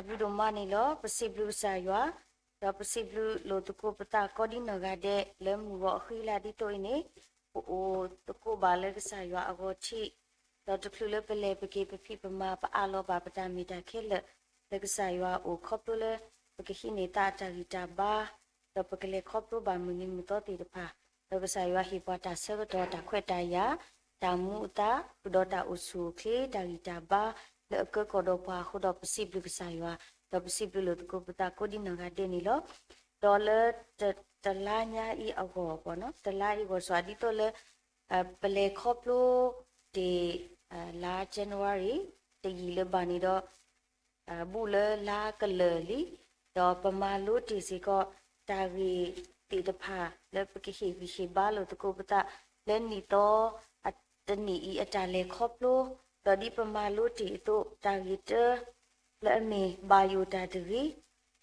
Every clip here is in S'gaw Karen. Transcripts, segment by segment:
ဘျုးဒိၣ်မးန့ၣ်လီၤ. ပစံးဘျုးကစၢ်ယွၤ, ဒီးပစံးဘျုးလိာ်သကိးပသးကိးဒ်နီၢ်ဂၤဒဲး လၢမုၢ်ဂီၤအဃံလၤဒ်သိးအံၤန့ၣ်, ပအိၣ်သကိးဘၣ်လၢကစၢ်ယွၤအဂီၤထံး, ဒီးတချုးလၢပလဲၤပက့ၤပဖံးပမၤ ပအးလီၤဘၣ်ပတၢ်မ့ၢ်တၢ်ခဲလၢာ် လၢကစၢ်ယွၤအအိၣ် ခီဖျိလၢပကဟံးန့ၢ်သးအတၢ်ဂံၢ်တၢ်ဘါ, ဒီးပကလဲၤခီဖျိဘၣ်မုၢ်နံၤမုၢ်သီသ့ၣ်တဖၣ်, ဒီးကစၢ်ယွၤဟ့ၣ်ပှၤတၢ်ဆၢကတီၢ် တၢ်ခွဲးတၢ်ယာ်, တၢ်မူအသး, ဃုာ်ဒီးတၢ်အိၣ်ဆူၣ်အိၣ်ချ့ တၢ်ဂံၢ်တၢ်ဘါ လၢအကၢကီၢ်ဒီးပှၤအဃိဒီး ပစံးဘျုးကစၢ်ယွၤ, ဒီးပစံးဘျုးလိာ်သကိးပသးကိးဒ်နီၢ်ဂၤဒဲးန့ၣ်လီၤ. ဒီးလၢတ, တလါညါအံၤအဂီၢ်, တလါအံၤအဂီၢ် စှၤဒ်သိးလၢ ပလဲၤခီဖျိတ့ၢ် လါ January တယံာ်လၢၤဘၣ်န့ၣ်ဒီး ဘူးလၢလါကလၢာ်လံ, ဒီးပမၤလိတ့ၢ်စ့ၢ်ကီး တၢ်ဂ့ၢ်သ့ၣ်တဖၣ် လၢပကဟ့ၣ်ဂံၢ်ဟ့ၣ်ဘါလိာ်သကိးပသး လၢနံၣ်သီတနံၣ်အံၤအတၢ်လဲၤခီဖျိ, ဒီးဒ်ပမၤလိတ့ၢ်အသိး တၢ်ဂ့ၢ်တၢ လၢအမ့ၢ်ဘၣ်ယိၣ်တၢ်တဂ့ၤ,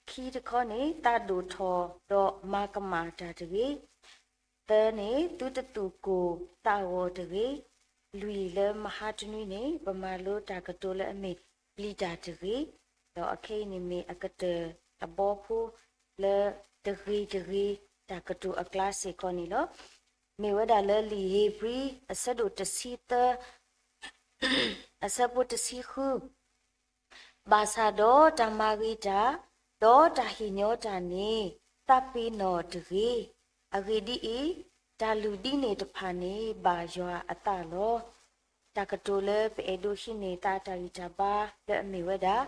ခံတခီန့ၣ် သးဒိၣ်ထီၣ်ဒီးမၤကမၣ်တၢ်တဂ့ၤ, သၢန့ၣ် သုတသူၣ်ကိၢ်သးဂီၤတဂ့ၤ, လွံၢ်လၢမဟါတနွံန့ၣ် ပမၤလိတၢ်ကတိၤလၢအမ့ၢ်ပျံၤတၢ်တဂ့ၤ, ဒီးအခဲအံၤန့ၣ်မ့ၢ်အကတၢၢ်အဘီဖိ လၢတဂ့ၤတဂ့ၤ တၢ်ကတိၤအကျါစ့ၢ်ကီးန့ၣ်လီၤ. မ့ၢ်ဝဲဒၣ်လၢလံာ်ဧ့ၤဘြံၤ အဆၢဒိၣ်တဆံသၢ အဆၢဖိတဆံဃု ဘၣ်ဆၣ်ဒီးတၢ်မၤဂ့ၤတၢ်, ဒီးတၢ်ဟ့ၣ်ညီတၢ်န့ၣ် သးပ့ၤနီၣ်တဂ့ၤ. အဂ့ၢ်ဒ်အံၤ, တၢ်လုၢ်ဒ်န့ၣ်တဖၣ်န့ၣ် ဘၣ်ယွၤအသးလီၤ. တၢ်ကတိၤလၢပအဲၣ်ဒိးဟံးန့ၢ်သးတၢ်ဂံၢ်တၢ်ဘါ လၢအမ့ၢ်ဝဲဒၣ်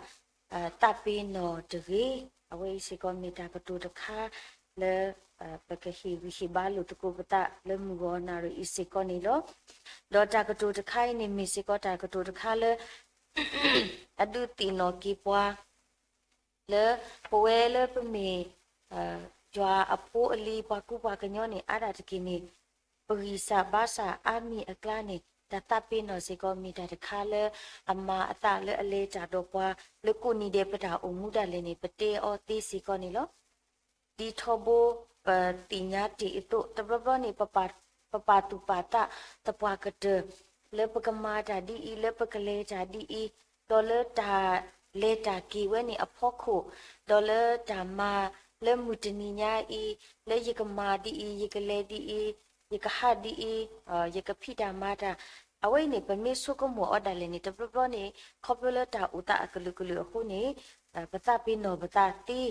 သးပ့ၤနီၣ်တဂ့ၤ. အဝဲအံၤစ့ၢ်ကီးမ့ၢ်တၢ်ကတိၤတခါ လၢ ပကဟ့ၣ်ဂံၢ်ဟ့ၣ်ဘါလိာ်သကိးပသး လၢမုၢ်ဂီၤနၣ်ရံၣ်အံၤစ့ၢ်ကီးန့ၣ်လီၤ. ဒီးတၢ်ကတိၤတခါအံၤန့ၣ် မ့ၢ်စ့ၢ်ကီးတၢ်ကတိၤတခါလၢ အဒုးသ့ၣ်နီၣ်က့ၤပှၤ လၢပဝဲလၢပမ့ၢ် ယွၤအဖိအလံၤ ပှၤကူပှၤကညီန့ၣ် အါဒၣ်တက့ၢ်န့ၣ် ပဂံၢ်စၢ်ဘါစၢ်အါမံၤအကျါန့ၣ် တၢ်သးပ့ၤနီၣ်စ့ၢ်ကီး မ့ၢ်တၢ်တခါလၢအမၤအသးလၢအလဲၤတၢ်ဒီးပှၤ လၢကိးနံၤဒဲးပတၢ်အိၣ်မူဒၣ်လဲာ်န့ၣ် ပတဲအီၤသ့စ့ၢ်ကီးန့ၣ်လီၤ. ဒ်ထီဘိ ပသ့ၣ်ညါတ့ၢ်အသိး တဘျီဘျီန့ၣ် ပပာ်သူၣ်ပာ်သးသပှၢ်ကတၢၢ် လၢပကမၤတၢ်ဒ်အံၤ လၢပကလဲၤတၢ်ဒ်အံၤ ဒီးလၢတၢ်လဲၤတၢ်က့ၤဝဲန့ၣ်အဖီခိၣ် ဒီးလၢတၢ်မၤလၢမုၢ်တနံၤညါအံၤ လၢယကမၤဒ်အံၤ ယကလဲၤဒ်အံၤ ယကဟးဒ်အံၤ ယကဖံးတၢ်မၤတၢ် အဝဲအံၤန့ၣ် ပမ့ၢ်ဆိကမိၣ်အီၤဒၣ်လဲာ်န့ၣ် တဘျီဘျီန့ၣ် ခီဖျိလၢတၢ်အိၣ်သးအကလုာ်ကလုာ်အဃိန့ၣ် ပသးပ့ၤနီၣ်ပသးသ့ ဒီး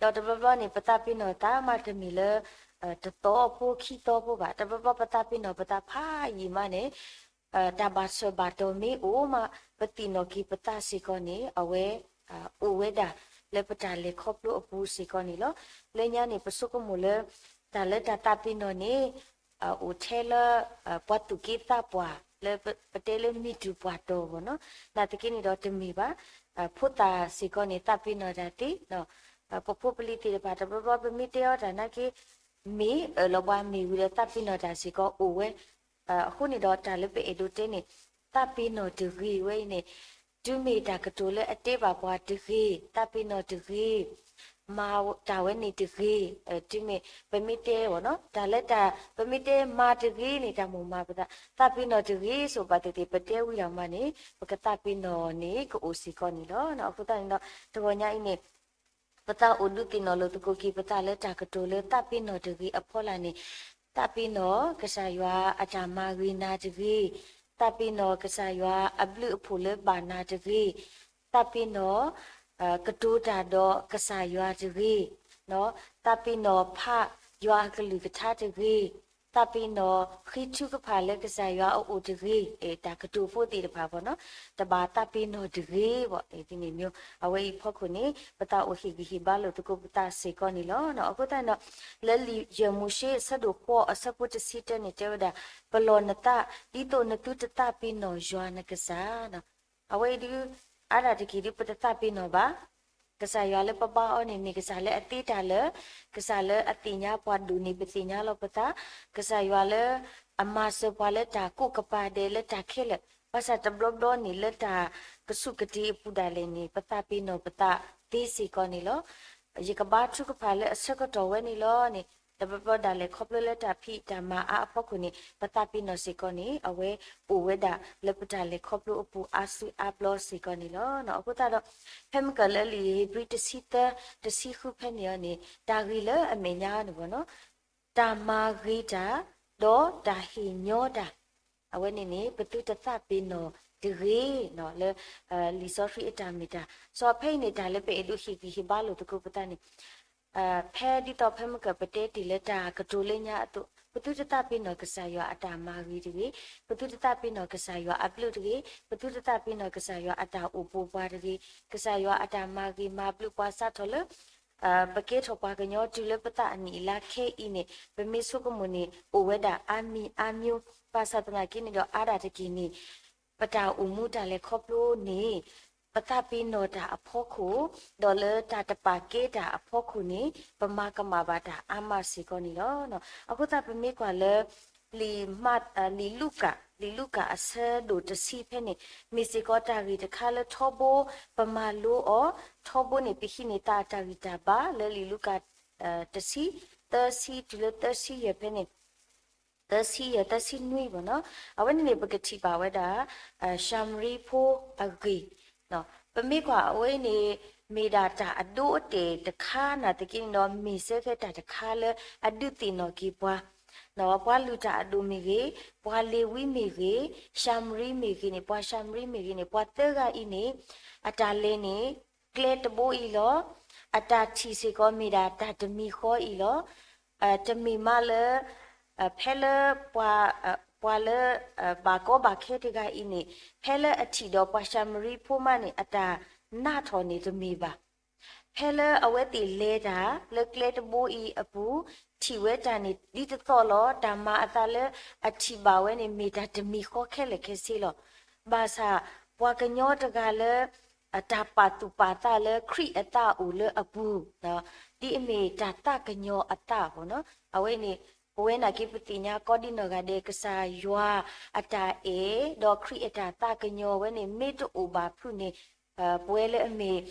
တဘျီဘျီန့ၣ် ပသးပ့ၤနီၣ်သးမးတမ့ၢ်လၢ တသီဖိခံသီဖိဘၣ်. တဘျီဘျီပသးပ့ၤနီၣ်ပသးဖးယံာ်မးန့ၣ် တၢ်ဘၣ်ဆၢဘၣ်တီၢ်မ့ၢ်အိၣ်မး ပသ့ၣ်နီၣ်က့ၤပသးစ့ၢ်ကီးန့ၣ် အဝဲ အိၣ်ဝဲဒၣ်လၢပတၢ်လဲၤခီဖျိအပူၤစ့ၢ်ကီးန့ၣ်လီၤ. လၢညါန့ၣ် ပဆိကမိၣ်လၢ တၢ်လၢတၢ်သးပ့ၤနီၣ်န့ၣ် အိၣ်ထဲလၢ ပှၤသူၣ်က့သးပှၢ် လၢပတဲလၢမံၤတူၢ်ပှၢ်တီၤဘၣ်နီၤ, နာ်သက့န့ၣ်ဒီးတမ့ၢ်ဘၣ်. ဖိသၣ်စ့ၢ်ကီးန့ၣ် သးပ့ၤနီၣ်တၢ်သ့, ပဖိပလံၤသ့ၣ်တဖၣ် တဘျီဘျီပမ့ၢ်တဲအီၤတၢ်နာ်က့ မ့ၢ်အၢၣ်လီၤပှၤမ့ၢ်ဝံၤဒီး သးပ့ၤနီၣ်တၢ်စ့ၢ်ကီးအိၣ်ဝဲ အဃိန့ၣ်ဒီးတၢ်လၢပအဲၣ်ဒိးတဲန့ၣ် သးပ့ၤနီၣ်တဂ့ၤဝဲအံၤန့ၣ် တုၤမ့ၢ်တၢ်ကတိၤလၢအတဲဘၣ်ပှၤတဂ့ၤ, သးပ့ၤနီၣ်တဂ့ၤ, မၤတၢ်ဝဲန့ၣ်တဂ့ၤ, တုၤမ့ၢ်ပမ့ၢ်တဲအီၤနီၤ တၢ်လၢတၢ် ပမ့ၢ်တဲမၤတဂ့ၤန့ၣ် တၢ်မိၣ်မၤပသး သးပ့ၤနီၣ်တဂ့ၤ ဆိဘၣ်သ့ၣ်သ့ၣ် ပတဲဝံၤဒီးမးန့ၣ် ပကသးပ့ၤနီၣ်န့ၣ် ကအိၣ်စ့ၢ်ကီးန့ၣ်လီၤ. အဃိသတးန့ၣ်ဒီး တဂီၤညါအံၤန့ၣ် ပသးအိၣ်ဒုးသ့ၣ်နီၣ်လိာ်သကိးက့ၤပသးလၢတၢ်ကတိၤလၢသးပ့ၤနီၣ်တဂ့ၤအဖီလာ်န့ၣ်, သးပ့ၤနီၣ်ကစၢ်ယွၤအတၢ်မၤဂ့ၤနၤတဂ့ၤ, သးပ့ၤနီၣ်ကစၢ်ယွၤအဘျုးအဖှိၣ်လၢဘၣ်နၤတဂ့ၤ, သးပ့ၤနီၣ် ကတိၤတၢ်ဒီးကစၢ်ယွၤတဂ့ၤ, သးပ့ၤနီၣ်ဖးယွၤအကလုၢ်ကထါတဂ့ၤ, သးပ့ၤနီၣ်ဃ့ထုကဖၣ်လၢကစၢ်ယွၤအအိၣ်တဂ့ၤ, တၢ်ကတိၤဖိသ့ၣ်တဖၣ်ဘၣ်နီၤ တဘၣ်သးပ့ၤနီၣ်တဂ့ၤဘၣ် ဒ်န့ၣ်မ့ၢ် အဝဲအံၤဖီခိၣ်န့ၣ် ပသးအိၣ်ဟ့ၣ်ဂံၢ်ဟ့ၣ်ဘါလိာ်သကိးပသးစ့ၢ်ကီးန့ၣ်လီၤ. အဃိသတးန့ၣ်ဒီး လၢလံာ်ယဲၢ်မိၤၡ့အဆၢဒိၣ်ဃိးအဆၢဖိတဆံတၢန့ၣ် တဲဝဲဒၣ် ပလီၢ်နသး ဒ်သိးနသုတသးပ့ၤနီၣ်ယွၤနကစၢ် အဝဲအံၤဒုး အါဒၣ်တက့ၢ်ဒုး ပတသးပ့ၤနီၣ်ဘၣ်. ကစၢ်ယွၤလၢပဘါအီၤန့ၣ် မ့ၢ်ကစၢ်လၢအသ့တၢ်လၢာ်, ကစၢ်လၢအသ့ၣ်ညါပှၤဒိၣ်န့ၢ်ပသ့ၣ်ညါလီၤပသး, ကစၢ်ယွၤလၢအမၤစၢၤပှၤလၢတၢ်ကိးကပၤဒဲးလၢတၢ်ခဲလၢာ်, ဘၣ်ဆၣ်တဘျီဘျီန့ၣ် လၢတၢ်ကဆူးကတ့ၤအပူၤဒၣ်လဲာ်န့ၣ် ပသးပ့ၤနီၣ်ပသးသ့စ့ၢ်ကီးန့ၣ်လီၤ. ယကဘါထုကဖၣ်လၢအဆၢကတီၢ်ဝဲန့ၣ်လီၤန့ၣ် တဘျီဘျီဒၣ်လဲာ်ခီဖျိလၢတၢ်ဖံးတၢ်မၤအါအဖီခိၣ်န့ၣ် ပသးပ့ၤနီၣ်စ့ၢ်ကီးန့ၣ် အဝဲအိၣ်ဝဲဒၣ်လၢပတၢ်လဲၤခီဖျိအပူၤအါစုအါဘျီစ့ၢ်ကီးန့ၣ်လီၤ. အဃိသတးဒီး ဖဲမုၢ်ကၢၢ်လၢလံာ်ဧ့ၤဘြံၤတဆံသၢ တဆံဃုဖဲန့ၣ်အီၤန့ၣ် တၢ်ဂ့ၢ်လၢအမဲာ်ညါန့ၣ်ဘၣ်နီၤ တၢ်မၤဂ့ၤတၢ် ဒီးတၢ်ဟ့ၣ်ညီတၢ် အဝဲန့ၣ်န့ၣ် ပသုတသးပ့ၤနီၣ်တဂ့ၤနီၤ လၢ လံာ်စီဆှံအတၢ်မ့ၢ်တၢ် စီၤဖဲအံၤန့ၣ် တၢ်လၢပအဲၣ်ဒိးဟ့ၣ်ဂံၢ်ဟ့ၣ်ဘါလိာ်သကိးပသးန့ၣ် ဖဲဒ်သိးဖဲမုၢ်ကၢၢ်ပတဲတ့ၢ်လၢတၢ်ကတိၤလၢညါအသိး ပသုတသးပ့ၤနီၣ်ကစၢ်ယွၤအတၢ်မၤဂ့ၤတဂ့ၤ, ပသုတသးပ့ၤနီၣ်ကစၢ်ယွၤအဘျုးတဂ့ၤ, ပသုတသးပ့ၤနီၣ်ကစၢ်ယွၤအတၢ်အိၣ်ပိာ်ပှၤတဂ့ၤ, ကစၢ်ယွၤအတၢ်မၤဂ့ၤမၤဘျုးပှၤစးထီၣ်လၢ ပကဲထီၣ်ပှၤကညီတုၤလၢပသးအနံၣ်အလါခဲအံၤန့ၣ် ပမ့ၢ်ဆိကမိၣ်န့ၣ် အိၣ်ဝဲဒၣ်အါမံၤအါမံၤ, ဘၣ်ဆၣ်သနာ်က့န့ၣ်ဒီးအါဒၣ်တက့ၢ်န့ၣ် ပတၢ်အိၣ်မူတၢ်လဲၤခီဖျိန့ၣ် ပသးပ့ၤနီၣ်တၢ်အဖီခိၣ်, ဒီးလၢတၢ်တပာ်ကဲတၢ်အဖီခိၣ်န့ၣ် ပမၤကမၣ်ဘၣ်တၢ်အါမးစ့ၢ်ကီးန့ၣ်လီၤ. အဃိသတးပမ့ၢ်ကွၢ်လၢ လံာ်မး, လံာ်လူၤကၣ်, လံာ်လူၤကၣ်အဆၢဒိၣ်တဆံဖဲန့ၣ် မ့ၢ်စ့ၢ်ကီးတၢ်ဂ့ၢ်တခါလၢထီဘိပမၤလိအီၤ, ထီဘိန့ၣ် ပဟံးန့ၢ်သးအတၢ်ဂံၢ်တၢ်ဘါလၢလံာ်လူၤကၣ် တဆံ, သၢဆံတုၤလၢသၢဆံယဲၢ်ဖဲန့ၣ် သၢဆံယဲၢ် သၢဆံနွံဘၣ်နီၤ, အဝဲန့ၣ်န့ၣ် ပကထံၣ်ဘၣ်ဝဲဒၣ် ၡၤမရံဖိအဂ့ၢ်, ပမ့ၢ်ကွၢ်အဝဲန့ၣ် မ့ၢ်ဒၣ်တၢ်အဒိအတဲာ်တခါနာ်သက့န့ၣ်ဒီး မ့ၢ်စ့ၢ်ကီးတၢ်တခါလၢအဒုးသ့ၣ်နီၣ်က့ၤပှၤ ပှၤလုၢ်တၢ်အဒိၣ်မ့ၢ်ဂ့ၤ, ပှၤလ့ၤဝံမ့ၢ်ဂ့ၤ, ၡၤမရံမ့ၢ်ဂ့ၤန့ၣ်, ပှၤၡၤမရံမ့ၢ်ဂ့ၤန့ၣ် ပှၤသၢဂၤအံၤန့ၣ် အတၢ်လဲၤန့ၣ် ကျဲတဘိအံၤလီၤ. အတၢ်ထံၣ်စ့ၢ်ကီးမ့ၢ်ဒၣ်တၢ်တမံၤဃီအံၤလီၤ. တမ့ၢ်မးလၢ ဖဲလၢ ပှၤလၢ ဘၣ်ကီဘၣ်ခဲတဂၤအံၤန့ၣ် ဖဲလၢအထံၣ်ဒီးပှၤၡၤမရံဖိမးန့ၣ် အတၢ်နးထီၣ်န့ၣ်တမ့ၢ်ဘၣ်. ဖဲလၢအဝဲသ့ၣ်လဲၤတၢ်လၢကျဲတဘိအံၤအပူၤ ထံၣ်ဝဲတၢ်န့ၣ်ဒ်တသီၣ်လီၤ. တၢ်မၤအသးလၢအထံၣ်ဘၣ်ဝဲန့ၣ် မ့ၢ်တၢ်တမံၤဃီခဲလၢာ်ခဲဆ့လီၤ. ဘၣ်ဆၣ် ပှၤကညီတဂၤလၢ တၢ်ပာ်သူၣ်ပာ်သးလၢခရံာ်အသးအိၣ်လၢအပူၤ, ဒ်အမ့ၢ်တၢ်သးကညီၤအသးဘၣ်နီၤ. အဝဲန့ၣ် ပဝဲနာ်က့ပသ့ၣ်ညါကိးဒံနီၢ်ဂၤဒဲး ကစၢ်ယွၤအတၢ်အဲၣ် ဒီးခရံာ်အတၢ်သးကညီၤဝဲန့ၣ် မ့ၢ်တအိၣ်ဘၣ်ဖုးန့ၣ် ပဝဲလၢအမ့ၢ်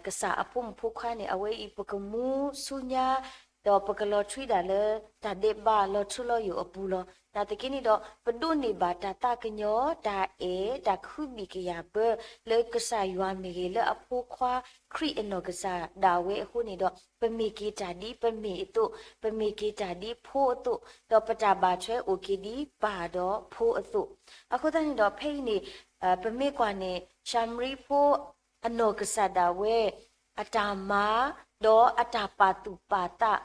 ကစၢ်အဖိမုၣ်ဖိခွါန့ၣ် အဝဲအံၤပကမူဆူညါ ဒီးပကလီၤထွံဒၣ်လၢတၢ်ဒဲးဘးလီၤထူလီၤယိာ်အပူၤလီၤ. နာ်သက့န့ၣ်ဒီး ပဒိးန့ၢ်ဘၣ်တၢ်သးကညီၤ တၢ်အဲၣ် တၢ်ကဟုဘံၣ်ကယာ်ဘၢ လၢကစၢ်ယွၤမ့ၢ်ဂ့ၤ လၢအဖိခွါခရံာ်အနီၢ်ကစၢ်ဒၣ်ဝဲအဃိန့ၣ်ဒီး ပမ့ၢ်က့ၤတၢ်ဒ်ပမ့ၢ်အသိး, ပမ့ၢ်က့ၤတၢ်ဒ်ဖိအသိး, ဒီးပတၢ်ဘၣ်ထွဲအိၣ်က့ၤဒ်ပၢ်ဒီးဖိအသိး. အဃိသတးန့ၣ်ဒီး ဖဲအံၤန့ၣ် ပမ့ၢ်ကွၢ်န့ၣ် ၡၤမရံဖိ အနီၢ်ကစၢ်ဒၣ်ဝဲ အတၢ်မၤ ဒီးအတၢ်ပာ်သူၣ်ပာ်သး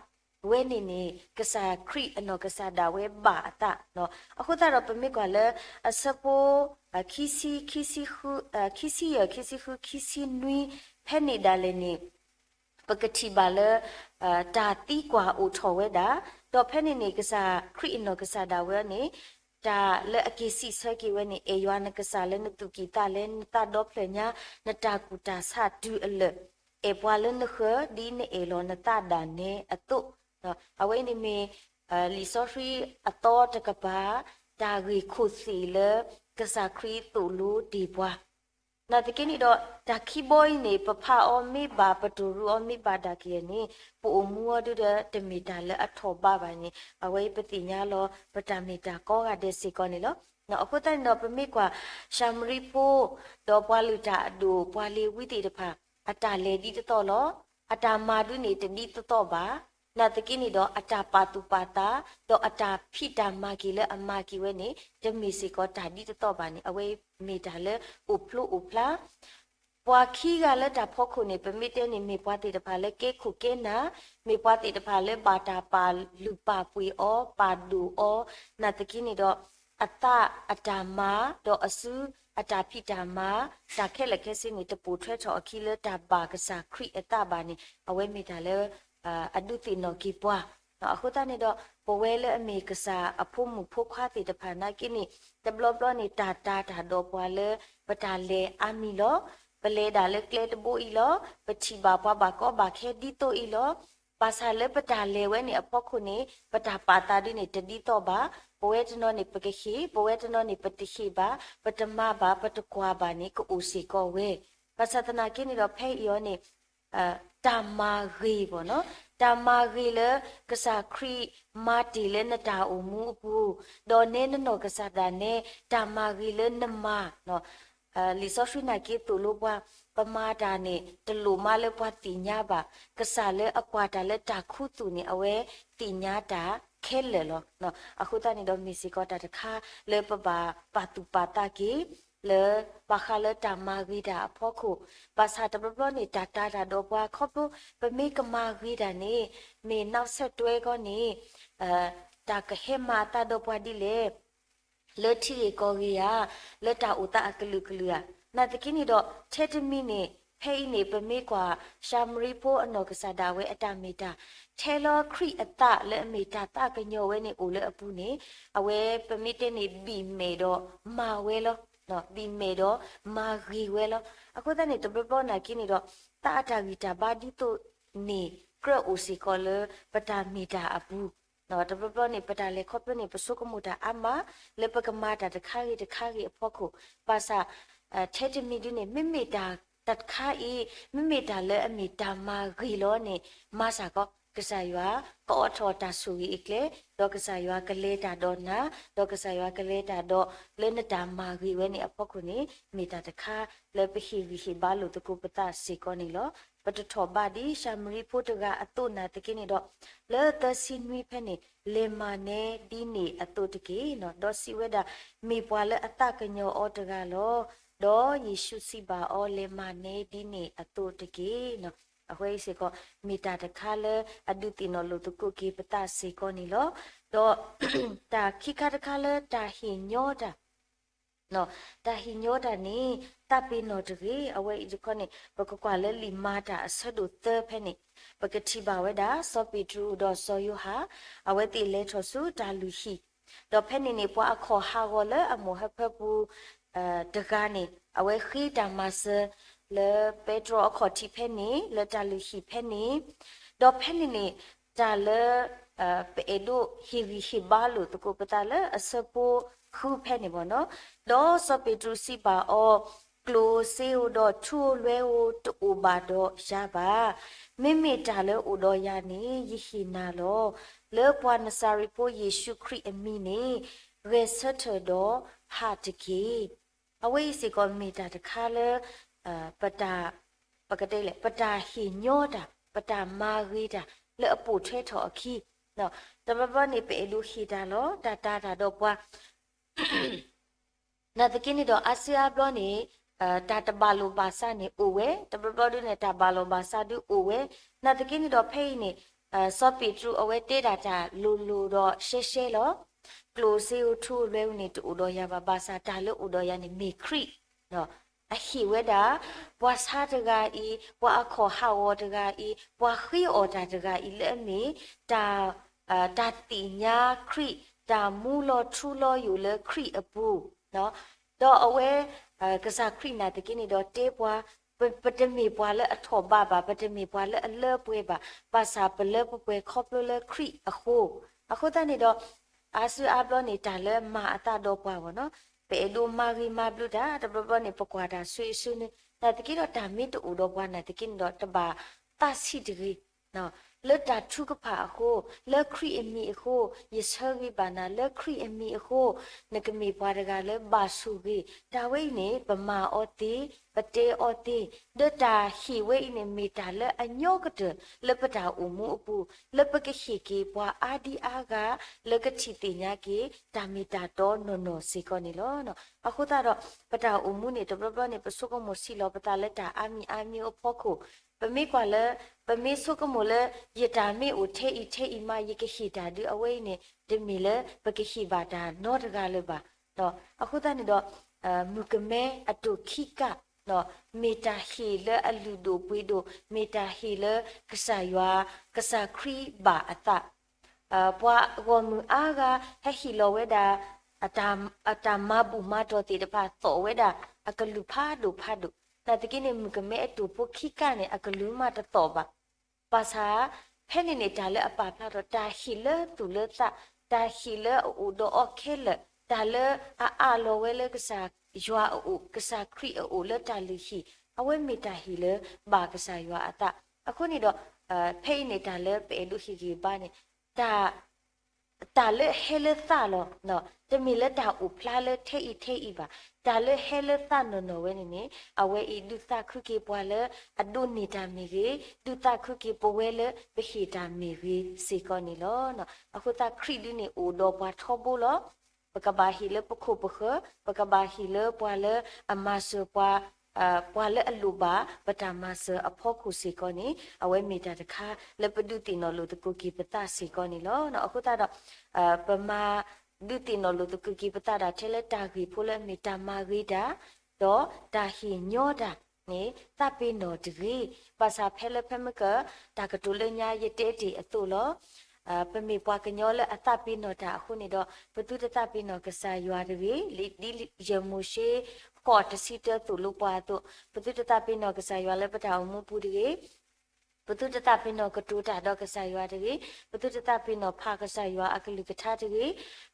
ဝဲန့ၣ်န့ၣ် ကစၢ်ခရံာ်အနီၢ်ကစၢ်ဒၣ်ဝဲဘၣ်အသး. အဃိသတးဒီးပမ့ၢ်ကွၢ်လၢ အဆၢဖိ ခံဆံ, ခံဆံဃု, ခံဆံယဲၢ်, ခံဆံဃု, ခံဆံနွံ ဖဲန့ၣ်ဒၣ်လဲာ်န့ၣ် ပကထံၣ်ဘၣ်လၢ တၢ်သံကွၢ်အိၣ်ထီၣ်ဝဲဒၣ်, ဒီးဖဲန့ၣ်န့ၣ် ကစၢ်ခရံာ်အနီၢ်ကစၢ်ဒၣ်ဝဲန့ၣ် တၢ်လၢအက့ၤစံးဆၢက့ၤဝဲန့ၣ် အဲၣ်ယွၤနကစၢ်လၢနသူၣ်ကံၢ်သးလဲ နသးဒီဖျၢၣ်ညါ နတၢ်ကူၣ်တၢ်ဆးတုၤအလၢာ်, အဲၣ်ပှၤလၢနဃၢၤ ဒ်နအဲၣ်လီၤနသးဒၣ်နဲအသိး. အဝဲအံၤန့ၣ်မ့ၢ် လံာ်စီဆှံအသီတကပၤ တၢ်ဂ့ၢ်ခိၣ်သ့ၣ်လၢ ကစၢ်ခရံာ်သိၣ်လိတ့ၢ်ပှၤ နာ်သက့န့ၣ်ဒီး တၢ်ခံဘီအံၤန့ၣ် ပဖးအီၤမ့ၢ်ဘၣ် ပတိၢ်ရူးအီၤမ့ၢ်ဘၣ်ဒၣ်က့ၤန့ၣ် ပအိၣ်မူအီၤဒုဒီး တမ့ၢ်တၢ်လၢအထီၣ်ဘးဘၣ်န့ၣ် အဝဲအံၤပသ့ၣ်ညါလီၤ ပတၢ်မ့ၢ်တၢ်ကီဂၤဒဲးစ့ၢ်ကီးန့ၣ်လီၤ. အဃိသတးန့ၣ်ဒီး ပမ့ၢ်ကွၢ် ၡၤမရံဖိ ဒီးပှၤလုၢ်တၢ်အဒိၣ် ပှၤလ့ၤဝံသ့ၣ်တဖၣ် အတၢ်လဲၤဒ်တသီၣ်လီၤ. အတၢ်မၤဒုန့ၣ်တဒ်တသီၣ်ဘၣ်. နာ်သက့န့ၣ်ဒီး အတၢ်ပာ်သူၣ်ပာ်သး ဒီးအတၢ်ဖံးတၢ်မၤက့ၤလၢအမၤက့ၤဝဲန့ၣ် တမ့ၢ်စ့ၢ်ကီးတၢ်ဒ်တသီၣ်ဘၣ်န့ၣ် အဝဲမ့ၢ်တၢ်လၢအိၣ်ဖျိအိၣ်ဖျါ ပှၤခံဂၤလၢတၢ်ဖီခိၣ်န့ၣ် ပမ့ၢ်တဲန့ၣ် မ့ၢ်ပှၤသ့ၣ်တဖၣ်လၢကဲခိၣ်ကဲနၢ်, မ့ၢ်ပှၤသ့ၣ်တဖၣ်လၢဘၣ်တၢ်ပာ်လုၢ်ပာ်ပှ့ၤအီၤ ပာ်ဒိၣ်အီၤ, နာ်သက့န့ၣ်ဒီး အသးအတၢ်မၤ ဒီးအစုအတၢ်ဖံးတၢ်မၤ တၢ်ခဲလၢာ်ခဲဆ့န့ၣ် တပိာ်ထွဲထီၣ်အခံလၢတၢ်ဘၣ်ကစၢ်ခရံာ်အသးဘၣ်န့ၣ် အဝဲမ့ၢ်တၢ်လၢ အဒုးသ့ၣ်နီၣ်က့ၤပှၤ အဃိသတးန့ၣ်ဒီး ပဝဲလၢအမ့ၢ်ကစၢ်အဖိမုၣ်ဖိခွါသ့ၣ်တဖၣ်နာ်က့န့ၣ် တဘျီဘျီန့ၣ် တၢ်တၤတၢ်ဒီးပှၤလၢ ပတၢ်လဲၤအါမံၤလီၤ. ပလဲၤဒၣ်လၢကျဲတဘိအံၤလီၤ. ပထံၣ်ဘၣ်ပှၤဘၣ်ကီဘၣ်ခဲဒ်သိးအံၤလီၤ. ဘၣ်ဆၣ်လၢပတၢ်လဲၤဝဲန့ၣ်အဖီခိၣ်န့ၣ် ပတၢ်ပာ်သးဒုန့ၣ် တဒ်သိးဘၣ်. ပဝဲတနီၤန့ၣ် ပကဟ့ၣ်, ပဝဲတနီၤန့ၣ် ပတဟ့ၣ်ဘၣ်, ပတမၤဘၣ်, ပတကွၢ်ဘၣ်န့ၣ် ကအိၣ်စ့ၢ်ကီးဝဲ. ဘၣ်ဆၣ်သနာ်က့န့ၣ်ဒီး ဖဲအံၤအီၤန့ၣ် တၢ်မၤဂ့ၤဘၣ်နီၤ, တၢ်မၤဂ့ၤလၢကစၢ်ခရံာ်မၤတ့ၢ်လၢနတၢ်အိၣ်မူအပူၤ, ဒီးနဲနနီၢ်ကစၢ်ဒၣ်နဲ တၢ်မၤဂ့ၤလၢနမၤ လံာ်စီဆှံနာ်က့သိၣ်လိပှၤ, ပမၤတၢ်န့ၣ် တလိၣ်မးလၢပှၤသ့ၣ်ညါဘၣ်, ကစၢ်လၢအကွၢ်တၢ်လၢတၢ်ခူသူၣ်န့ၣ် အဝဲသ့ၣ်ညါတၢ်ခဲလၢာ်လီၤ. အဃိသတးန့ၣ်ဒီး မ့ၢ်စ့ၢ်ကီးတၢ်တခါလၢပဘၣ်ပာ်သူၣ်ပာ်သးက့ၤ လၢဘၣ်ဃးလၢတၢ်မၤဂ့ၤတၢ်အဖီခိၣ်, ဘၣ်ဆၣ်တဘျီဘျီန့ၣ် တၢ်တၤတၢ်ဒီးပှၤခီဖျိ ပမ့ၢ်ကမၤဂ့ၤတၢ်န့ၣ် မ့ၢ်နီၣ်ဆၢတွဲကီးန့ၣ် တၢ်ကဟဲမၤအသးဒီးပှၤဒ်လဲၣ် လၢထံဂ့ၢ်ကီၢ်ဂ့ၢ်ဧါ, လၢတၢ်အိၣ်သးအကလုာ်ကလုာ်ဧါ. နာ်သက့န့ၣ်ဒီး ထဲတမံၤန့ၣ် ဖဲအံၤန့ၣ် ပမ့ၢ်ကွၢ် ၡၤမရံဖိအနီၢ်ကစၢ်ဒၣ်ဝဲအတၢ်မ့ၢ်တၢ် ထဲလီၤခရံာ်အသးလၢအမ့ၢ်တၢ်သးကညီၤဝဲန့ၣ်အိၣ်လၢအပူၤန့ၣ် အဝဲပမ့ၢ်တဲန့ၣ် ဘံၣ်မဲာ်ဒီးမၤဝဲလီၤ. ဘံၣ်မဲာ်ဒီးမၤဂ့ၤဝဲလီၤ. အဃိသတးန့ၣ် တဘျီဘျီနာ်က့န့ၣ်ဒီး သးအတၢ်ဂံၢ်တၢ်ဘါဒ်သိးန့ၣ် ကြၢးအိၣ်စ့ၢ်ကီးလၢပတၢ်မ့ၢ်တၢ်အပူၤ တဘျီဘျီန့ၣ် ပတၢ်လဲၤခီဖျိန့ၣ် ပဆိကမိၣ်တၢ်အါမး လၢပကမၤတၢ်တခါဂ့ၤတခါဂ့ၤအဖီခိၣ်, ဘၣ်ဆၣ် ထဲတမံၤဒ်န့ၣ် မ့မ့ၢ်တၢ်တခါအံၤ မ့မ့ၢ်တၢ်လၢအမ့ၢ်တၢ်မၤဂ့ၤလီၤန့ၣ် မၤစ့ၢ်ကီး ကစၢ်ယွၤကအိးထီၣ်တၢ်ဆိၣ်ဂ့ၤအကျဲ, ဒီးကစၢ်ယွၤကလဲၤတၢ်ဒီးနၤ, ဒီးကစၢ်ယွၤကလဲၤတၢ်ဒီးလၢနတၢ်မၤဂ့ၤဝဲန့ၣ်အဖီခိၣ်န့ၣ် မ့ၢ်တၢ်တခါလၢပဟ့ၣ်ဂံၢ်ဟ့ၣ်ဘါလိာ်သကိးပသးစ့ၢ်ကီးန့ၣ်လီၤ. ပတထီၣ်ဘးဒ်ၡၤမရံဖိတဂၤအသိးနာ်သက့န့ၣ်ဒီး လၢသၢဆံနွံဖဲန့ၣ် လဲၤမၤနဲဒ်န့ၣ်အသိးတက့ၢ်. ဒီးစံးဝဲဒၣ်, မ့ၢ်ပှၤလၢအသးကညီၤအီၤတဂၤလီၤ. ဒီးယ့ၣ်ၡူးစံးဘၣ်အီၤ, လဲၤမၤနဲဒ်န့ၣ်အသိးတက့ၢ်. အဝဲအံၤစ့ၢ်ကီး မ့ၢ်တၢ်တခါလၢအဒုးသ့ၣ်နီၣ်လိာ်သကိးက့ၤပသးစ့ၢ်ကီးန့ၣ်လီၤ. ဒီးတၢ်ခံခါတခါလၢတၢ်ဟ့ၣ်ညီတၢ် တၢ်ဟ့ၣ်ညီတၢ်န့ၣ် သးပ့ၤနီၣ်တဂ့ၤ. အဝဲအံၤတခီန့ၣ် ပကကွၢ်လၢလံာ်မၤတၢ်အဆၢဒိၣ်သၢဖဲန့ၣ် ပကထံၣ်ဘၣ်ဝဲဒၣ် စီၤပ့းတရူးဒီးစီၤယိၤဟၣ် အဝဲသ့ၣ်လဲၤထီၣ်ဆူတၢ်လုၢ်ဟံၣ်, ဒီးဖဲန့ၣ်န့ၣ် ပှၤအခီၣ်ဟးဂီၤလၢအမိၢ်ဟၢဖၢပူၤ တဂၤန့ၣ် အဝဲဃ့တၢ်မၤစၢၤ လၢပဲတြီအခီၣ်ထံးဖဲန့ၣ် လၢတၢ်လုၢ်ဟံၣ်ဖဲန့ၣ်, ဒီးဖဲန့ၣ်န့ၣ် တၢ်လၢ ပအဲၣ်ဒိးဟ့ၣ်ဂံၢ်ဟ့ၣ်ဘါလိာ်သကိးပသးလၢအဆၢဖိဃုဖဲန့ၣ်ဘၣ်နီၤ, ဒီးစီၤပ့းတရူးစံးဘၣ်အီၤ, ကျိၣ်စ့ဧိၤဒီးထူဧိၤလွဲဧိၤ တအိၣ်ဘၣ်ဒီးယၤဘၣ်. မ့မ့ၢ်တၢ်လၢအိၣ်ဒီးယၤန့ၣ် ယဟ့ၣ်နၤလီၤ. လၢပှၤနစၤရ့းဖိယ့ၣ်ၡူးခရံာ်အမံၤန့ၣ် ဂဲၤဆၢထၢၣ်ဒီးဟးတက့ၢ်. အဝဲအံၤစ့ၢ်ကီးမ့ၢ်တၢ်တခါလၢ ပတၢ် ပကတဲလဲၣ် ပတၢ်ဟ့ၣ်ညီတၢ် ပတၢ်မၤဂ့ၤတၢ် လၢအပိာ်ထွဲထီၣ်အခံ, တဘျီဘျီန့ၣ် ပအဲၣ်ဒိးဟ့ၣ်တၢ်လီၤ တၢ်တၤတၢ်ဒီးပှၤ နာ်သက့န့ၣ်ဒီး အါစုအါဘျီန့ၣ် တၢ်တဘၣ်လိာ်ဘၣ်စးန့ၣ်အိၣ်ဝဲ, တဘျီဘျီဒ်န့ၣ် တၢ်ဘၣ်လိာ်ဘၣ်စးဒုအိၣ်ဝဲ, နာ်သက့န့ၣ်ဒီး ဖဲအံၤန့ၣ် စီၤပ့းတရူးအဝဲတဲဒၣ်တၢ်လိၤလိၤဒီးရှဲရှဲလီၤ. ကျိၣ်စ့ဧိၤထူဧိၤလွဲဧိၤန့ၣ် တအိၣ်ဒီးယၤဘၣ်, ဘၣ်ဆၣ်တၢ်လၢအိၣ်ဒီးယၤန့ၣ်မ့ၢ်ခရံာ် အဟ့ၣ်ဝဲဒၣ် ပှၤဆါတဂၤအံၤ, ပှၤအခီၣ်ဟးဂီၤတဂၤအံၤ, ပှၤဃ့အီၣ်တၢ်တဂၤအံၤလၢအမ့ၢ် တၢ် တၢ်သ့ၣ်ညါခရံာ်, တၢ်မူလီၤထူလီၤယိာ်လၢခရံာ်အပူၤ, ဒီးအဝဲ ကစၢ်ခရံာ်နာ်သက့န့ၣ်ဒီးတဲပှၤ, ပတမ့ၢ်ပှၤလၢအထီၣ်ဘးဘၣ်, ပတမ့ၢ်ပှၤလၢအလၢပှဲၤဘၣ်, ဘၣ်ဆၣ်ပလၢပပှဲၤခီဖျိလၢခရံာ်အဃိ, အဃိသတးန့ၣ်ဒီး အါစုအါဘျီန့ၣ် တၢ်လၢမၤအသးဒီးပှၤဘၣ်နီၤ, ပအဲၣ်ဒိးမၤဂ့ၤမၤဘျုးတၢ် တဘျီဘျီန့ၣ် ပကွၢ်တၢ်ဆူအံၤဆူန့ၣ်, နာ်သက့ဒီးတၢ်မ့ၢ်တအိၣ်ဒီးပှၤနာ်သက့န့ၣ်ဒီး တဘၣ်သးဆံးတဂ့ၤ လၢတၢ်ထုကဖၣ်အဃိ, လၢခရံာ်အမံၤအဃိ, ယဆၢဂ့ၤဘၣ်နၤလၢခရံာ်အမံၤအဃိ, နကမ့ၢ်ပှၤတဂၤလၢဘၣ်ဆိၣ်ဂ့ၤ, တၢ်ဝဲအံၤန့ၣ် ပမၤအီၤသ့, ပတဲအီၤသ့, ဒီးတၢ်ဟ့ၣ်ဝဲအံၤန့ၣ် မ့ၢ်တၢ်လၢအညီကတၢၢ်လၢပတၢ်အိၣ်မူအပူၤ, လၢပကဟ့ၣ်က့ၤပှၤအါဒံအါဂၤ လၢကထံၣ်သ့ၣ်ညါက့ၤ တၢ်မ့ၢ်တၢ်တီနီၢ်နီၢ်စ့ၢ်ကီးန့ၣ်လီၤ. အဃိသတးဒီး ပတၢ်အိၣ်မူန့ၣ် တဘျီဘျီန့ၣ် ပဆိကမိၣ်ဆံးလီၤပသးလၢတၢ်အါမံၤအါမံၤအဖီခိၣ်, ပမ့ၢ်ကွၢ်လၢ ပမ့ၢ်ဆိကမိၣ်လၢ ယတၢ်မ့ၢ်အိၣ်ထဲအံၤထဲအံၤမး ယကဟ့ၣ်တၢ်ဒုးအဝဲအံၤန့ၣ် တမ့ၢ်လၢပကဟ့ၣ်ဘၣ်တၢ်နီတဂၤလၢၤဘၣ်. အဃိသတးန့ၣ်ဒီး မုၣ်ကမဲအတိၢ်ခံကၣ် မ့ၢ်တၢ်ဟ့ၣ်လၢအလုၢ်ဒိၣ်ပှ့ၤဒိၣ်, မ့ၢ်တၢ်ဟ့ၣ်လၢကစၢ်ယွၤ ကစၢ်ခရံာ်ဘၣ်အသး ပှၤဂီၢ်မုၢ်အါဂၤ ဟဲဟ့ၣ်လီၤဝဲဒၣ် အတၢ်မၤဘူၣ်မၤတီၢ်သ့ၣ်တဖၣ် သိးဝဲဒၣ်အကလုၢ်ဖးဒိၣ်ဖးဒိၣ်, နာ်သက့န့ၣ် မုၣ်ကမဲအတိၢ်ဖိခံကၣ်န့ၣ် အကလုၢ်မးတသိးဘၣ်. ဘၣ်ဆၣ် ဖဲန့ၣ်န့ၣ် တၢ်လၢအပာ်ဖျါထီၣ် တၢ်ဟ့ၣ်လၢသူၣ်လၢသး, တၢ်ဟ့ၣ်လၢအအိၣ်ဒီးအီၤခဲလၢာ်, တၢ်လၢအအးလီၤဝဲလၢကစၢ်ယွၤအအိၣ်, ကစၢ်ခရံာ်အအိၣ်လၢတၢ်လုၢ်ဟံၣ် အဝဲမ့ၢ်တၢ်ဟ့ၣ်လၢဘၣ်ကစၢ်ယွၤအသး. အဃိန့ၣ်ဒီး ဖဲအံၤန့ၣ် တၢ်လၢပအဲၣ်ဒိးဟ့ၣ်ဂံၢ်ဘါန့ၣ် တၢ် တၢ်လၢဟဲလၢသးလီၤ. တမ့ၢ်လၢတၢ်အိၣ်ဖျါလၢထဲအံၤထဲအံၤဘၣ်. တၢ်လၢဟဲလၢသးနီၢ်နီၢ်ဝဲန့ၣ်န့ၣ် အဝဲအံၤဒုးသးခုက့ၤပှၤလၢအဒိးန့ၢ်တၢ်မ့ၢ်ဂ့ၤ, ဒုးသးခုက့ၤပဝဲလၢပဟ့ၣ်တၢ်မ့ၢ်ဂ့ၤစ့ၢ်ကီးန့ၣ်လီၤ. အဃိသတးခရံာ်ဒုန့ၣ်အိၣ်ဒီးပှၤထီဘိလီၤ. ပကဘၣ်ဟ့ၣ်လၢပခိၣ်ပဃၢၤ, ပကဘၣ်ဟ့ၣ်လၢပှၤလၢအမၤစၢၤပှၤ ပှၤလၢအလိၣ်ဘၣ်ပတၢ်မၤစၢၤအဖီခိၣ်စ့ၢ်ကီးန့ၣ် အဝဲမ့ၢ်တၢ်တခါလၢပဒုးသ့ၣ်နီၣ်လိာ်သကိးက့ၤပသးစ့ၢ်ကီးန့ၣ်လီၤ. အဃိသတးဒီး ပမၤဒုးသ့ၣ်နီၣ်လိာ်သကိးက့ၤပသးဒၣ်ထဲလၢတၢ်ဂ့ၢ်ဖိလၢအမ့ၢ်တၢ်မၤဂ့ၤတၢ် ဒီးတၢ်ဟ့ၣ်ညီတၢ်န့ၣ် သးပ့ၤနီၣ်တဂ့ၤ. ဘၣ်ဆၣ်ဖဲလၢဖဲမ့ၢ်က တၢ်ကတိၤလၢညါယတဲတ့ၢ်အသိးလီၤ. ပမ့ၢ်ပှၤကညီလၢအသးပ့ၤနီၣ်တၢ်အဃိန့ၣ်ဒီး ပသုတသးပ့ၤနီၣ်ကစၢ်ယွၤတဂ့ၤ, ဒ်ယမိၤၡ့ဃိးတဆံတၢသိၣ်လိပှၤအသိး, ပသုတသးပ့ၤနီၣ်ကစၢ်ယွၤလၢပတၢ်အိၣ်မူပူၤတဂ့ၤ, ပသုတသးပ့ၤနီၣ်ကတိၤတၢ်ဒီးကစၢ်ယွၤတဂ့ၤ, ပသုတသးပ့ၤနီၣ်ဖးကစၢ်ယွၤအကလုၢ်ကထါတဂ့ၤ,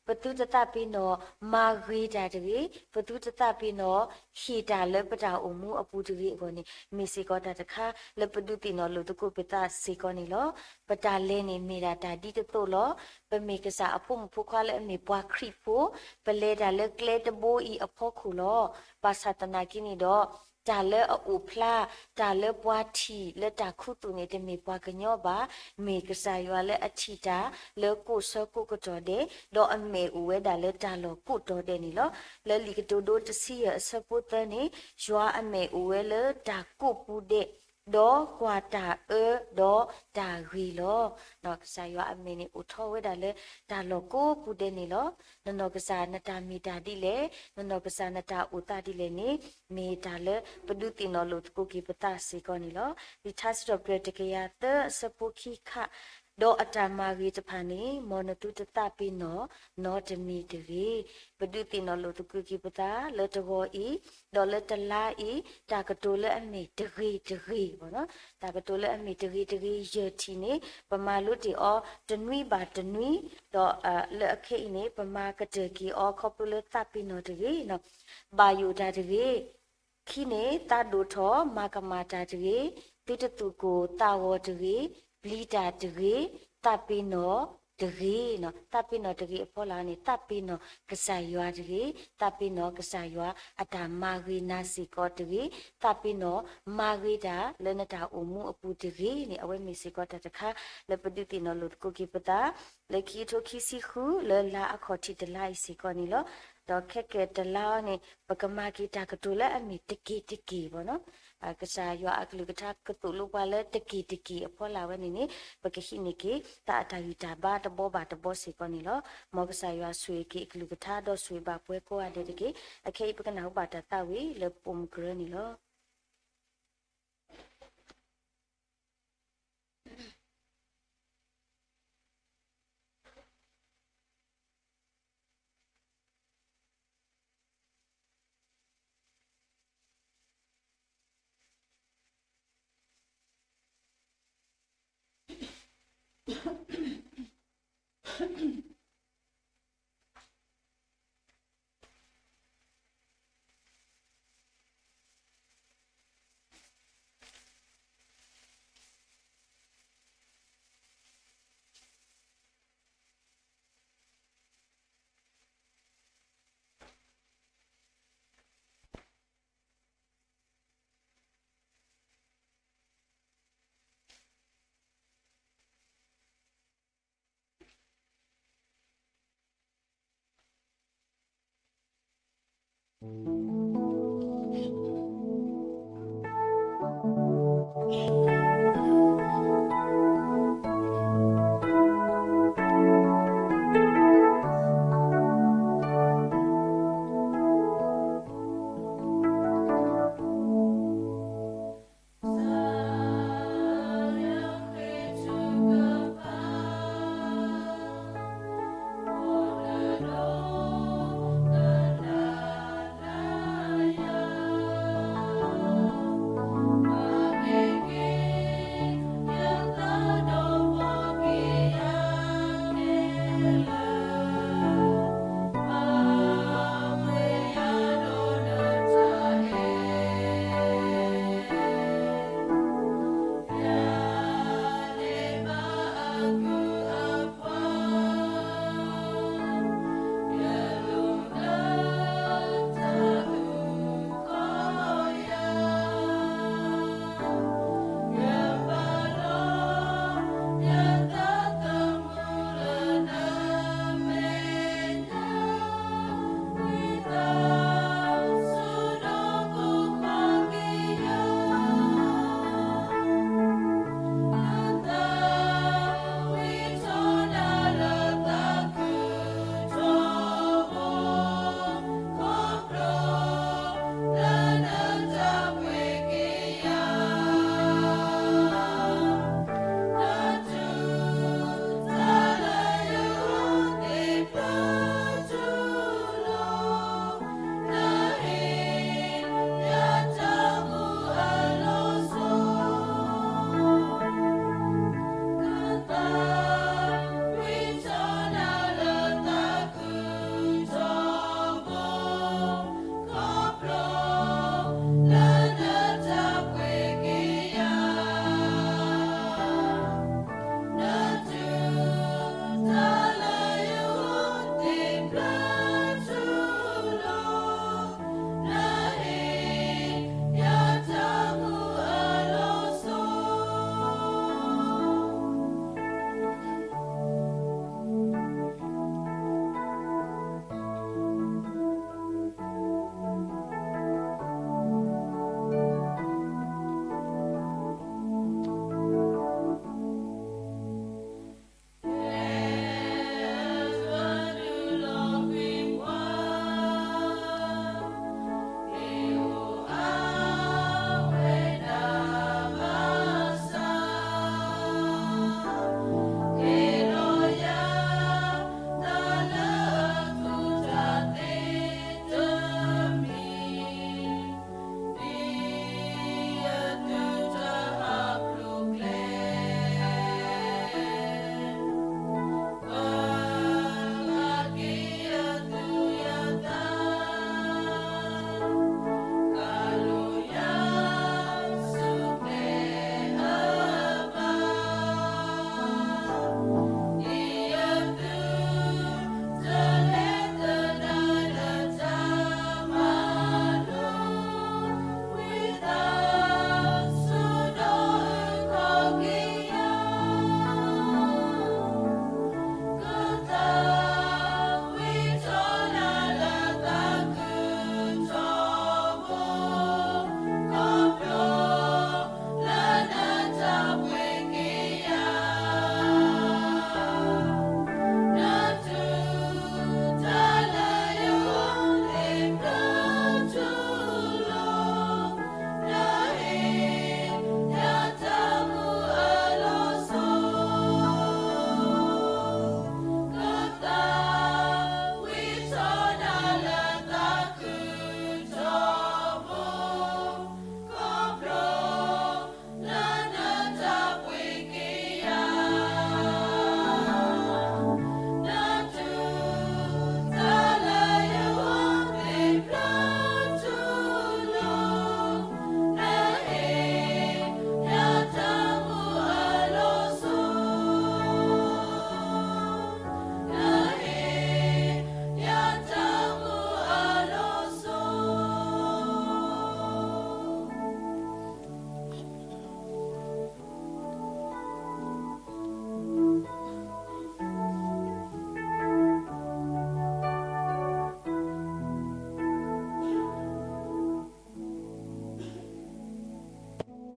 ပသုတသးပ့ၤနီၣ်မၤဂ့ၤတၢ်တဂ့ၤ, ပသုတသးပ့ၤနီၣ်ဟ့ၣ်တၢ်လၢပတၢ်အိၣ်မူအပူၤတဂ့ၤအဂီၢ်န့ၣ် မ့ၢ်စ့ၢ်ကီးတၢ်တခါလၢပဒုးသ့ၣ်နီၣ်လိာ်သကိးပသးစ့ၢ်ကီးန့ၣ်လီၤ. ပတၢ်လဲၤန့ၣ်မ့ၢ်ဒၣ်တၢ်ဒ်တသိးလီၤ. ပမ့ၢ်ကစၢ်အဖိမုၣ်ဖိခွါလၢအမ့ၢ်ပှၤခရံာ်ဖိ, ပလဲၤတၢ်လၢကျဲတဘိအံၤအဖီခိၣ်လီၤ. ဘၣ်ဆၣ်သနာ်က့န့ၣ်ဒီး တၢ်လၢအအိၣ်ဖျါ, တၢ်လၢပှၤထံၣ်လၢတၢ်ခူသူၣ်န့ၣ် တမ့ၢ်ပှၤကညီဘၣ်, မ့ၢ်ကစၢ်ယွၤလၢအထံၣ်တၢ်လၢကိးဆၢကိးကတီၢ်ဒဲး, ဒီးအမဲာ်အိၣ်ဝဲဒၣ်လၢတၢ်လီၢ်ကိးတီၤဒဲးန့ၣ်လီၤ. လၢလံာ်ကတိၤဒိတဆံယဲၢ်အဆၢဖိသၢန့ၣ်, ယွၤအမဲာ်အိၣ်ဝဲလၢတၢ်ကိးပူၤဒဲး, ဒီးကွၢ်တၢ်အၢဒီးတၢ်ဂ့ၤလီၤ. ကစၢ်ယွၤအမဲာ်န့ၣ်အိၣ်ထီၣ်ဝဲဒၣ်လၢတၢ်လီၢ်ကိးပူၤဒဲးန့ၣ်လီၤ. နနီၢ်ကစၢ်နတၢ်မ့ၢ်တၢ်ဒ်လဲၣ်, နနီၢ်ကစၢ်နတၢ်အိၣ်သးဒ်လဲၣ်န့ၣ်, မ့ၢ်တၢ်လၢပဒုးသ့ၣ်နီၣ်လိာ်သကိးက့ၤပသးစ့ၢ်ကီးန့ၣ်လီၤ. လံာ်ထါစံးထီၣ်ပတြၢၤတကယၤသၢအဆၢဖိခံခါ, ဒီးအတၢ်မၤဂ့ၤတဖၣ်န့ၣ် မ်နသုတသးပ့ၤနီၣ်နီတမံၤတဂ့ၤ. ပဒုးသ့ၣ်နီၣ်လိာ်သကိးက့ၤပသးလၢတဂီၤအံၤ, ဒီးလၢတလါအံၤ, တၢ်ကတိၤလၢအမ့ၢ်တဂ့ၤတဂ့ၤ, တၢ်ကတိၤလၢအမ့ၢ်တဂ့ၤတဂ့ၤယဲၢ်ထံၣ်န့ၣ် ပမၤလိတ့ၢ်အီၤတနွံဘၣ်တနွံ, ဒီးလၢအခဲအံၤန့ၣ် ပမၤကတၢၢ်က့ၤအီၤခီဖျိလၢသးပ့ၤနီၣ်တဂ့ၤ, ဘၣ်ယိၣ်တၢ်တဂ့ၤ, ခံန့ၣ် သးဒိၣ်ထီၣ်မၤကမၣ်တၢ်တဂ့ၤ, သုတသူၣ်ကိၢ်သးဂီၤတဂ့ၤ, ပျံၤတၢ်တဂ့ၤ, သးပ့ၤနီၣ်တဂ့ၤ, သးပ့ၤနီၣ်တဂ့ၤအဖီလာ်န့ၣ် သးပ့ၤနီၣ်ကစၢ်ယွၤတဂ့ၤ, သးပ့ၤနီၣ်ကစၢ်ယွၤအတၢ်မၤဂ့ၤနၤစ့ၢ်ကီးတဂ့ၤ, သးပ့ၤနီၣ်မၤဂ့ၤတၢ်လၢနတၢ်အိၣ်မူအပူၤတဂ့ၤန့ၣ် အဝဲမ့ၢ်စ့ၢ်ကီးတၢ်တခါလၢပဒုးသ့ၣ်နီၣ်လိာ်သကိးက့ၤပသး လၢခံကထိခံဆံဃု လၢလါအခီၣ်ထံးတလါအံၤစ့ၢ်ကီးန့ၣ်လီၤ. ဒီးခဲကနံၣ်တလါအံၤန့ၣ် ပကမၤက့ၤတၢ်ကတိၤလၢအမ့ၢ်တက့ၢ်တက့ၢ်ဘၣ်နီၤ. ကစၢ်ယွၤအကလုၢ်ကထါကသိၣ်လိပှၤလၢတက့ၢ်တက့ၢ်အဖီလာ်ဝဲန့ၣ်န့ၣ် ပကဟံးန့ၢ်က့ၤ သးအတၢ်ဂံၢ်တၢ်ဘါတဘီဘၣ်တဘီစ့ၢ်ကီးန့ၣ်လီၤ. မ်ကစၢ်ယွၤဆိၣ်ဂ့ၤက့ၤအကလုၢ်ကထါဒီးဆိၣ်ဂ့ၤဘၣ်ပှၤကိးဂၤဒဲးတက့ၢ်. အခဲအံၤပကနၢ်ဟူဘၣ်တၢ်သးဝံၣ်လၢပိာ်မုၣ်ကရၢန့ၣ်လီၤ.